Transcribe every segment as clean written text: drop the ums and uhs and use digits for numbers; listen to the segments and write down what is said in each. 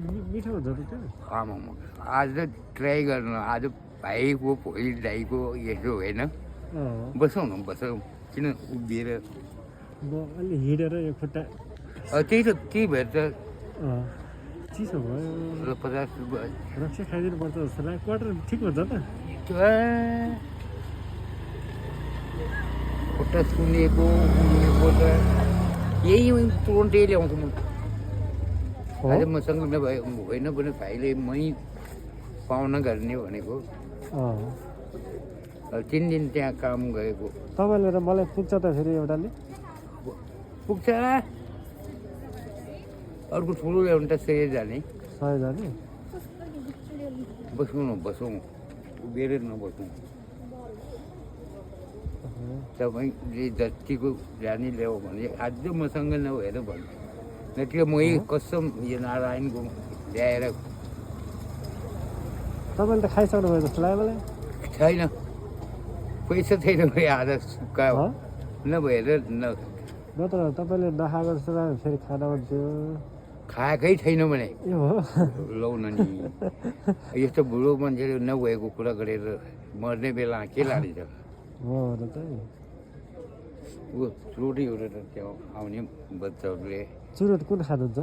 मिठो हुन्छ त त्यो आमामा आज त ट्राई गर्नु आज भाइको भोलि दाइको यसो होइन बसौँ न बसौँ किन उभिएर म अलि हिँडेर यो खुट्टा त्यही त त्यही भएर त चिसो भयो 50 रुपियाँ रक्सी खाइदिनु पर्छ जस्तो लाग्यो क्वार्टर ठिक हुन्छ त खुट्टा सुनेको त यही तुरन्तै ल्याउँछु म आज मसँग नभए होइन भने भाइले मै पाहुना गर्ने भनेको 3 दिन त्यहाँ काम गएको तपाईँले र मलाई पुग्छ त फेरि एउटाले पुग्छ अर्को ठुलो ल्याउनु त 100 जाने 100 जाने बसौँ न बसौँ उभिएर नबसौँ तपाईँले जतिको जाने ल्याऊ भने आज मसँग नभएर भन्नु नत्र मै कसम यो नारायणको ल्याएर तपाईँले त खाइसक्नु भयो जस्तो लाग्यो मलाई छैन पैसा छैन भाइ आधा सुक्का नभएर नत्र तपाईँले नखाएको जस्तो लाग्यो फेरि खाना भन्थ्यो खाएकै छैन भने ए हो लौ न नि यस्तो बुढो मान्छेले नभएको कुरा गरेर मर्ने बेला के लाने छ हो र त ऊ रोटीहरू त त्यो आउने बच्चाहरूले चुरोट कुन खानुहुन्छ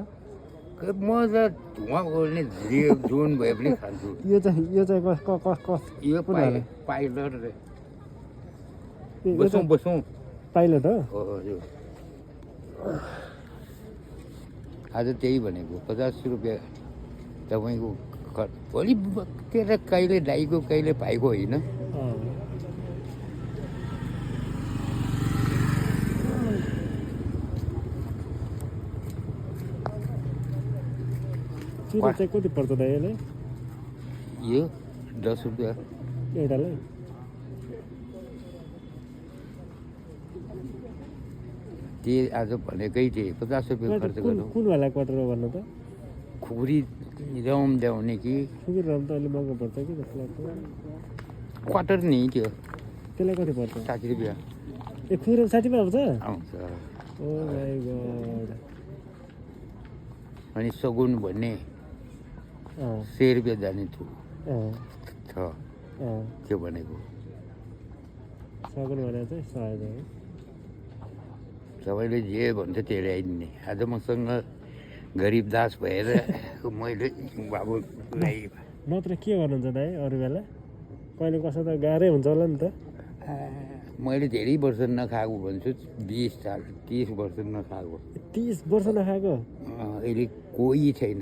म त धुवा ओर्ने जुन भए पनि खान्छु यो चाहिँ यो पाइलट बसौँ बसौँ पाइलट हो हजुर आज त्यही भनेको 50 रुपियाँ तपाईँको भोलि तेरो कहिले दाइको कहिले भाइको होइन चुरोट चाहिँ कति पर्छ त यसलाई यो 10 रुपियाँ एउटालाई त्यही आज भनेकै थिएँ 50 रुपियाँ खर्च गर्नु कुन वाला क्वार्टर हो भन्नु त खुकुरी रम ल्याउने कि खुकुरी रम त अलि महँगो पर्छ कि जस्तो लाग्छ क्वार्टर नि त्यो त्यसलाई कति पर्छ 60 रुपियाँ ए खुकुरी रम 60 मा आउँछ आउँछ ओ माई गॉड अनि सगुन भन्ने 100 रुपियाँ जाने छ त्यो भनेको सगुन भनेर चाहिँ 100 है सबैले जे भन्छ त्यो ल्याइदिने आज मसँग गरिब दास भएर मैले बाबुलाई नत्र के गर्नुहुन्छ दाइ अरू बेला कहिले कसो त गाह्रै हुन्छ होला नि त मैले धेरै वर्ष नखाएको भन्छु 20 साल 30 वर्ष नखाएको 30 वर्ष नखाएको अहिले कोही छैन